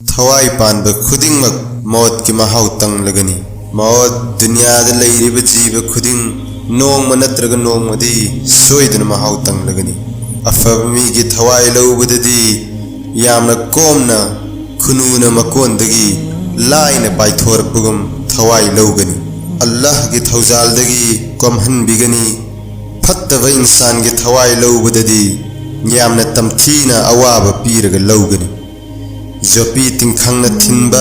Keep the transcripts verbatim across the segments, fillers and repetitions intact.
ꯊꯋꯥꯏ ꯄꯥꯟꯕ ꯈꯨꯗꯤꯡꯃꯛ ꯃꯧꯠꯀꯤ ꯃꯍꯥꯎ ꯇꯪꯂꯒꯅꯤ꯫ ꯃꯧꯠ, ꯗꯨꯅꯤꯌꯥꯗ ꯂꯩꯔꯤꯕ ꯖꯤꯕ ꯈꯨꯗꯤꯡ ꯅꯣꯡꯃ ꯅꯠꯇ꯭ꯔꯒ ꯅꯣꯡꯃꯗꯤ ꯁꯣꯏꯗꯅ ꯃꯍꯥꯎ ꯇꯪꯂꯒꯅꯤ꯫ ꯑꯐꯕ ꯃꯤꯒꯤ ꯊꯋꯥꯏ ꯂꯧꯕꯗꯗꯤ ꯌꯥꯝꯅ ꯀꯣꯝꯅ ꯈꯨꯅꯨꯅ ꯃꯀꯣꯟꯗꯒꯤ ꯂꯥꯏꯅ ꯄꯥꯏꯊꯣꯔꯛꯄꯒꯨꯝ ꯊꯋꯥꯏ ꯂꯧꯒꯅꯤ꯫ ꯑꯜꯂꯥꯍꯒꯤ ꯊꯧꯖꯥꯜꯗꯒꯤ ꯀꯣꯝꯍꯟꯕꯤꯒꯅꯤ꯫ ꯐꯠꯇꯕ ꯏꯟꯁꯥꯟꯒꯤ ꯊꯋꯥꯏ ꯂꯧꯕꯗꯗꯤ ꯌꯥꯝꯅ ꯇꯝꯊꯤꯅ ꯑꯋꯥꯕ ꯄꯤꯔꯒ ꯂꯧꯒꯅꯤ꯫ ꯌꯣꯠꯄꯤ ꯇꯤꯡꯈꯪꯅ ꯊꯤꯟꯕ,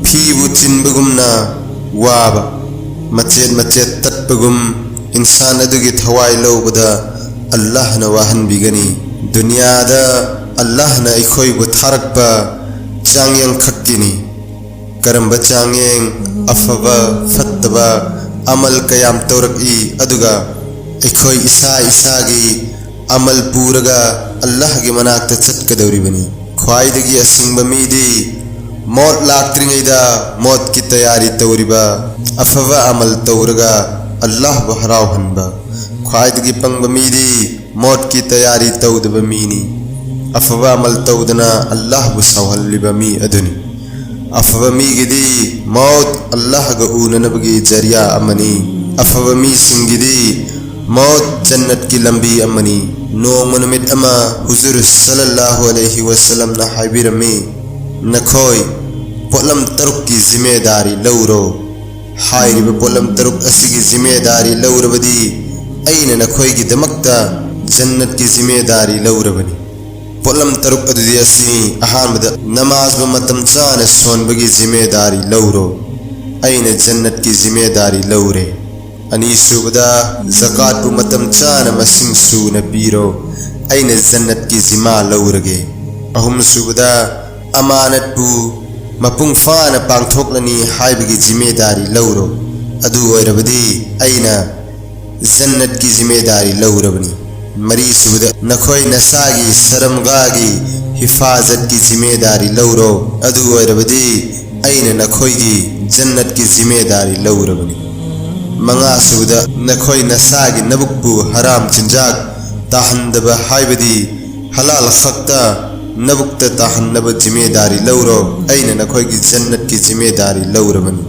ꯐꯤꯕꯨ ꯆꯤꯟꯕꯒꯨꯝꯅ ꯋꯥꯕ, ꯃꯆꯦꯠ ꯃꯆꯦꯠ ꯇꯠꯄꯒꯨꯝ ꯏꯟꯁꯥꯟ ꯑꯗꯨꯒꯤ ꯊꯋꯥꯏ ꯂꯧꯕꯗ ꯑꯜꯂꯥꯍꯅ ꯋꯥꯍꯟꯕꯤꯒꯅꯤ꯫ ꯗꯨꯅꯤꯌꯥꯗ ꯑꯜꯂꯥꯍꯅ ꯑꯩꯈꯣꯏꯕꯨ ꯊꯥꯔꯛꯄ ꯆꯥꯡꯌꯦꯡ ꯈꯛꯀꯤꯅꯤ꯫ ꯀꯔꯝꯕ ꯆꯥꯡꯌꯦꯡ? ꯑꯐꯕ, ꯐꯠꯇꯕ, ꯑꯃꯜ ꯀꯌꯥꯝ ꯇꯧꯔꯛꯏ, ꯑꯗꯨꯒ ꯑꯩꯈꯣꯏ ꯏꯁꯥ ꯏꯁꯥꯒꯤ ꯑꯃꯜ ꯄꯨꯔꯒ ꯑꯜꯂꯥꯍꯒꯤ ꯃꯅꯥꯛꯇ ꯆꯠꯀꯗꯧꯔꯤꯕꯅꯤ꯫ ꯈ꯭ꯋꯥꯏꯗꯒꯤ ꯑꯁꯤꯡꯕ ꯃꯤꯗꯤ ꯃꯣꯠ ꯂꯥꯛꯇ꯭ꯔꯤꯉꯩꯗ ꯃꯣꯠꯀꯤ ꯇꯌꯥꯔꯤ ꯇꯧꯔꯤꯕ, ꯑꯐꯕ ꯑꯃꯜ ꯇꯧꯔꯒ ꯑꯜꯂꯥꯍꯕꯨ ꯍꯔꯥꯎꯍꯟꯕ꯫ ꯈ꯭ꯋꯥꯏꯗꯒꯤ ꯄꯪꯕ ꯃꯤꯗꯤ ꯃꯣꯠꯀꯤ ꯇꯌꯥꯔꯤ ꯇꯧꯗꯕ ꯃꯤꯅꯤ꯫ ꯑꯐꯕ ꯑꯃꯜ ꯇꯧꯗꯅ ꯑꯜꯂꯥꯍꯕꯨ ꯁꯥꯎꯍꯜꯂꯤꯕ ꯃꯤ ꯑꯗꯨꯅꯤ꯫ ꯑꯐꯕ ꯃꯤꯒꯤꯗꯤ ꯃꯧꯠ ꯑꯜꯂꯥꯍꯒ ꯎꯅꯅꯕꯒꯤ ꯖꯔꯤꯌꯥ ꯑꯃꯅꯤ꯫ ꯑꯐꯕ ꯃꯤꯁꯤꯡꯒꯤꯗꯤ ꯃꯧꯠ ꯖꯟꯅꯠꯀꯤ ꯂꯝꯕꯤ ꯑꯃꯅꯤ꯫ ꯅꯣꯡꯃ ꯅꯨꯃꯤꯠ ꯑꯃ ꯍꯨꯖꯨꯔ ꯁꯜꯂꯜꯂꯥꯍꯨ ꯑꯂꯩꯍꯤ ꯋꯁꯜꯂꯝꯅ ꯍꯥꯏꯕꯤꯔꯝꯃꯤ, "ꯅꯈꯣꯏ ꯄꯣꯠꯂꯝ ꯇꯔꯨꯛꯀꯤ ꯖꯤꯃꯦꯗꯥꯔꯤ ꯂꯧꯔꯣ꯫ ꯍꯥꯏꯔꯤꯕ ꯄꯣꯠꯂꯝ ꯇꯔꯨꯛ ꯑꯁꯤꯒꯤ ꯖꯤꯃꯦꯗꯥꯔꯤ ꯂꯧꯔꯕꯗꯤ ꯑꯩꯅ ꯅꯈꯣꯏꯒꯤꯗꯃꯛꯇ ꯖꯟꯅꯠꯀꯤ ꯖꯤꯃꯦꯗꯥꯔꯤ ꯂꯧꯔꯕꯅꯤ꯫" ꯄꯣꯠꯂꯝ ꯇꯔꯨꯛ ꯑꯗꯨꯗꯤ ꯑꯁꯤꯅꯤ: ꯑꯍꯥꯟꯕꯗ, ꯅꯃꯥꯖꯕꯨ ꯃꯇꯝ ꯆꯥꯅ ꯁꯣꯟꯕꯒꯤ ꯖꯤꯃꯦꯗꯥꯔꯤ ꯂꯧꯔꯣ꯫ ꯑꯩꯅ ꯖꯟꯅꯠꯀꯤ ꯖꯤꯃꯦꯗꯥꯔꯤ ꯂꯧꯔꯦ꯫ ꯑꯅꯤꯁꯨꯕꯗ, ꯖꯀꯥꯠꯄꯨ ꯃꯇꯝ ꯆꯥꯅ ꯃꯁꯤꯡ ꯁꯨꯅ ꯄꯤꯔꯣ꯫ ꯑꯩꯅ ꯖꯟꯅꯠꯀꯤ ꯖꯤꯃꯥ ꯂꯧꯔꯒꯦ꯫ ꯑꯍꯨꯝꯁꯨꯕꯗ, ꯑꯃꯥꯅꯠꯄꯨ ꯃꯄꯨꯡ ꯐꯥꯅ ꯄꯥꯡꯊꯣꯛꯂꯅꯤ ꯍꯥꯏꯕꯒꯤ ꯖꯤꯃꯦꯗꯥꯔꯤ ꯂꯧꯔꯣ꯫ ꯑꯗꯨ ꯑꯣꯏꯔꯕꯗꯤ ꯑꯩꯅ ꯖꯟꯅꯠꯀꯤ ꯖꯤꯃꯦꯗꯥꯔꯤ ꯂꯧꯔꯕꯅꯤ꯫ ꯃꯔꯤꯁꯨꯕꯗ, ꯅꯈꯣꯏ ꯅꯁꯥꯒꯤ ꯁꯔꯝꯒꯥꯒꯤ ꯍꯤꯐꯥꯖꯠꯀꯤ ꯖꯤꯃꯦꯗꯥꯔꯤ ꯂꯧꯔꯣ꯫ ꯑꯗꯨ ꯑꯣꯏꯔꯕꯗꯤ ꯑꯩꯅ ꯅꯈꯣꯏꯒꯤ ꯖꯟꯅꯠꯀꯤ ꯖꯤꯃꯦꯗꯥꯔꯤ ꯂꯧꯔꯕꯅꯤ꯫ ꯃꯉꯥꯁꯨꯕꯗ, ꯅꯈꯣꯏ ꯅꯁꯥꯒꯤ ꯅꯕꯨꯛꯄꯨ ꯍꯔꯥꯝ ꯆꯤꯟꯖꯥꯛ ꯇꯥꯍꯟꯗꯕ, ꯍꯥꯏꯕꯗꯤ ꯍꯂꯥꯜ ꯈꯛꯇ ꯅꯕꯨꯛꯇ ꯇꯥꯍꯟꯅꯕ ꯖꯤꯃꯦꯗꯥꯔꯤ ꯂꯧꯔꯣ, ꯑꯩꯅ ꯅꯈꯣꯏꯒꯤ ꯖꯟꯅꯠꯀꯤ ꯖꯤꯃꯦꯗꯥꯔꯤ ꯂꯧꯔꯕꯅꯤ꯫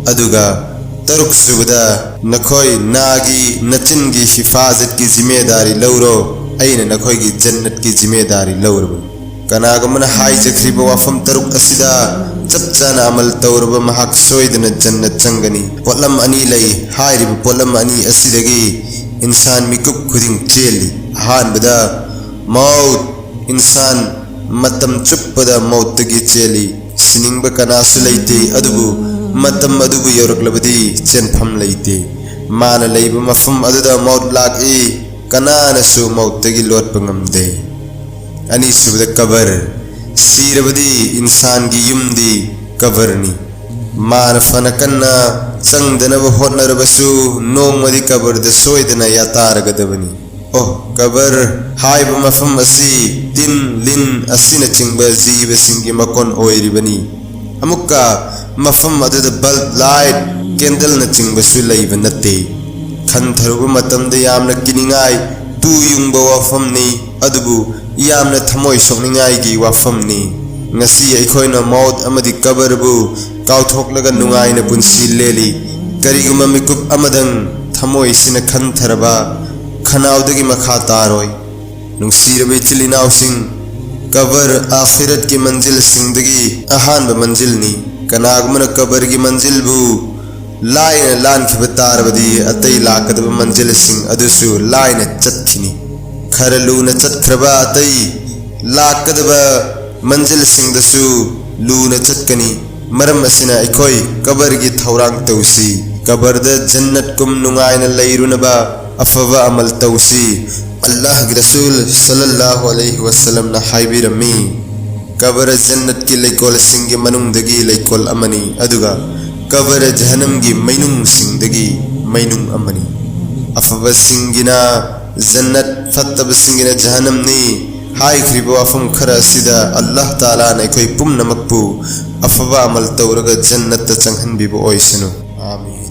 ꯑꯗꯨꯒ ꯇꯔꯨꯛ ꯁꯨꯕꯗ, ꯅꯈꯣꯏ ꯅꯥꯒꯤ ꯅꯆꯤꯟꯒꯤ ꯍꯤꯐꯥꯖꯠꯀꯤ ꯖꯤꯃꯦꯗꯥꯔꯤ ꯂꯧꯔꯣ, ꯑꯩꯅ ꯅꯈꯣꯏꯒꯤ ꯖꯟꯅꯠꯀꯤ ꯖꯤꯃꯦꯗꯥꯔꯤ ꯂꯧꯔꯕꯅꯤ꯫ ꯀꯅꯥꯒꯨꯝꯕꯅ ꯍꯥꯏꯖꯈ꯭ꯔꯤꯕ ꯋꯥꯐꯝ ꯇꯔꯨꯛ ꯑꯁꯤꯗ ꯆꯞ ꯆꯥꯅ ꯑꯃꯜ ꯇꯧꯔꯕ ꯃꯍꯥꯛ ꯁꯣꯏꯗꯅ ꯖꯟꯅꯠ ꯆꯪꯒꯅꯤ꯫ ꯄꯣꯠꯂꯝ ꯑꯅꯤ ꯂꯩ꯫ ꯍꯥꯏꯔꯤꯕ ꯄꯣꯠꯂꯝ ꯑꯅꯤ ꯑꯁꯤꯗꯒꯤ ꯏꯟꯁꯥꯟ ꯃꯤꯀꯨꯞ ꯈꯨꯗꯤꯡ ꯆꯦꯜꯂꯤ꯫ ꯑꯍꯥꯟꯕꯗ ꯃꯧꯠ, ꯏꯟꯁꯥꯟ ꯃꯇꯝ ꯆꯨꯞꯄꯗ ꯃꯧꯠꯇꯒꯤ ꯆꯦꯜꯂꯤ꯫ ꯁꯤꯅꯤꯡꯕ ꯀꯅꯥꯁꯨ ꯂꯩꯇꯦ, ꯑꯗꯨꯕꯨ ꯃꯇꯝ ꯑꯗꯨꯕꯨ ꯌꯧꯔꯛꯂꯕꯗꯤ ꯆꯦꯟꯐꯝ ꯂꯩꯇꯦ꯫ ꯃꯥꯅ ꯂꯩꯕ ꯃꯐꯝ ꯑꯗꯨꯗ ꯃꯧꯠ ꯂꯥꯛꯏ, ꯀꯅꯥꯅꯁꯨ ꯃꯧꯠꯇꯒꯤ ꯂꯣꯠꯄ ꯉꯝꯗꯦ꯫ ꯑꯅꯤꯁꯨꯕꯗ ꯀꯕꯔ꯫ ꯁꯤꯔꯕꯗꯤ ꯏꯟꯁꯥꯟꯒꯤ ꯌꯨꯝꯗꯤ ꯀꯕꯔꯅꯤ꯫ ꯃꯥꯅ ꯐꯅ ꯀꯟꯅ ꯆꯪꯗꯅꯕ ꯍꯣꯠꯅꯔꯕꯁꯨ ꯅꯣꯡꯃꯗꯤ ꯀꯕꯔꯗ ꯁꯣꯏꯗꯅ ꯌꯥꯇꯥꯔꯒꯗꯕꯅꯤ꯫ ꯑꯣ ꯀꯕꯔ ꯍꯥꯏꯕ ꯃꯐꯝ ꯑꯁꯤ ꯇꯤꯟ, ꯂꯤꯟ ꯑꯁꯤꯅꯆꯤꯡꯕ ꯖꯤꯕꯁꯤꯡꯒꯤ ꯃꯀꯣꯟ ꯑꯣꯏꯔꯤꯕꯅꯤ꯫ ꯑꯃꯨꯛꯀ ꯃꯐꯝ ꯑꯗꯨꯗ ꯕꯜꯕ, ꯂꯥꯏꯠ, ꯀꯦꯟꯗꯜꯅꯆꯤꯡꯕꯁꯨ ꯂꯩꯕ ꯅꯠꯇꯦ꯫ ꯈꯟꯊꯔꯨꯕ ꯃꯇꯝꯗ ꯌꯥꯝꯅ ꯀꯤꯅꯤꯡꯉꯥꯏ, ꯇꯨ ꯌꯨꯡꯕ ꯋꯥꯐꯝꯅꯤ, ꯑꯗꯨꯕꯨ ꯌꯥꯝꯅ ꯊꯃꯣꯏ ꯁꯣꯛꯅꯤꯡꯉꯥꯏꯒꯤ ꯋꯥꯐꯝꯅꯤ꯫ ꯉꯁꯤ ꯑꯩꯈꯣꯏꯅ ꯃꯧꯠ ꯑꯃꯗꯤ ꯀꯕꯔꯕꯨ ꯀꯥꯎꯊꯣꯛꯂꯒ ꯅꯨꯡꯉꯥꯏꯅ ꯄꯨꯟꯁꯤ ꯂꯦꯜꯂꯤ꯫ ꯀꯔꯤꯒꯨꯝꯕ ꯃꯤꯀꯨꯞ ꯑꯃꯗꯪ ꯊꯃꯣꯏꯁꯤꯅ ꯈꯟꯊꯔꯕ ꯈꯅꯥꯎꯗꯒꯤ ꯃꯈꯥ ꯇꯥꯔꯣꯏ꯫ ꯅꯨꯡꯁꯤꯔꯕ ꯏꯆꯤꯜ ꯏꯅꯥꯎꯁꯤꯡ, ꯀꯕꯔ ꯑꯥꯈꯤꯔꯠꯀꯤ ꯃꯟꯖꯤꯜꯁꯤꯡꯗꯒꯤ ꯑꯍꯥꯟꯕ ꯃꯟꯖꯤꯜꯅꯤ꯫ ꯀꯅꯥꯒꯨꯝꯕꯅ ꯀꯕꯔꯒꯤ ꯃꯟꯖꯤꯜꯕꯨ ꯂꯥꯏꯅ ꯂꯥꯟꯈꯤꯕ ꯇꯥꯔꯕꯗꯤ ꯑꯇꯩ ꯂꯥꯛꯀꯗꯕ ꯃꯟꯖꯤꯜꯁꯤꯡ ꯑꯗꯨꯁꯨ ꯂꯥꯏꯅ ꯆꯠꯈꯤꯅꯤ꯫ ꯈꯔ ꯂꯨꯅ ꯆꯠꯈ꯭ꯔꯕ ꯑꯇꯩ ꯂꯥꯛꯀꯗꯕ ꯃꯟꯖꯤꯜꯁꯤꯡꯗꯁꯨ ꯂꯨꯅ ꯆꯠꯀꯅꯤ꯫ ꯃꯔꯝ ꯑꯁꯤꯅ ꯑꯩꯈꯣꯏ ꯀꯕꯔꯒꯤ ꯊꯧꯔꯥꯡ ꯇꯧꯁꯤ꯫ ꯀꯕꯔꯗ ꯖꯟꯅꯠꯀꯨꯝ ꯅꯨꯡꯉꯥꯏꯅ ꯂꯩꯔꯨꯅꯕ ꯑꯐꯕ ꯑꯃꯜ ꯇꯧꯁꯤ꯫ ꯑꯜꯂꯥꯍꯒꯤ ꯔꯁꯨꯜ ꯁꯜꯂꯜꯂꯥꯍꯨ ꯑꯂꯩꯍꯤ ꯋꯁꯜꯂꯝꯅ ꯍꯥꯏꯕꯤꯔꯝꯃꯤ, "ꯀꯕꯔ ꯖꯟꯅꯠꯀꯤ ꯂꯩꯀꯣꯜꯁꯤꯡꯒꯤ ꯃꯅꯨꯡꯗꯒꯤ ꯂꯩꯀꯣꯜ ꯑꯃꯅꯤ, ꯑꯗꯨꯒ ꯀꯕꯔ ꯖꯍꯟꯅꯝꯒꯤ ꯃꯩꯅꯨꯡꯁꯤꯡꯗꯒꯤ ꯃꯩꯅꯨꯡ ꯑꯃꯅꯤ꯫ ꯑꯐꯕꯁꯤꯡꯒꯤꯅ ꯖꯟꯅꯠ, ꯐꯠꯇꯕꯁꯤꯡꯒꯤꯅ ꯖꯍꯟꯅꯝꯅꯤ"꯫ ꯍꯥꯏꯈ꯭ꯔꯤꯕ ꯋꯥꯐꯝ ꯈꯔ ꯑꯁꯤꯗ ꯑꯜꯂꯥꯍ ꯇꯥꯂꯥꯅ ꯑꯩꯈꯣꯏ ꯄꯨꯝꯅꯃꯛꯄꯨ ꯑꯐꯕ ꯑꯃꯜ ꯇꯧꯔꯒ ꯖꯟꯅꯠꯇ ꯆꯪꯍꯟꯕꯤꯕ ꯑꯣꯏꯁꯅꯨ꯫ ꯑꯥꯃꯤꯟ꯫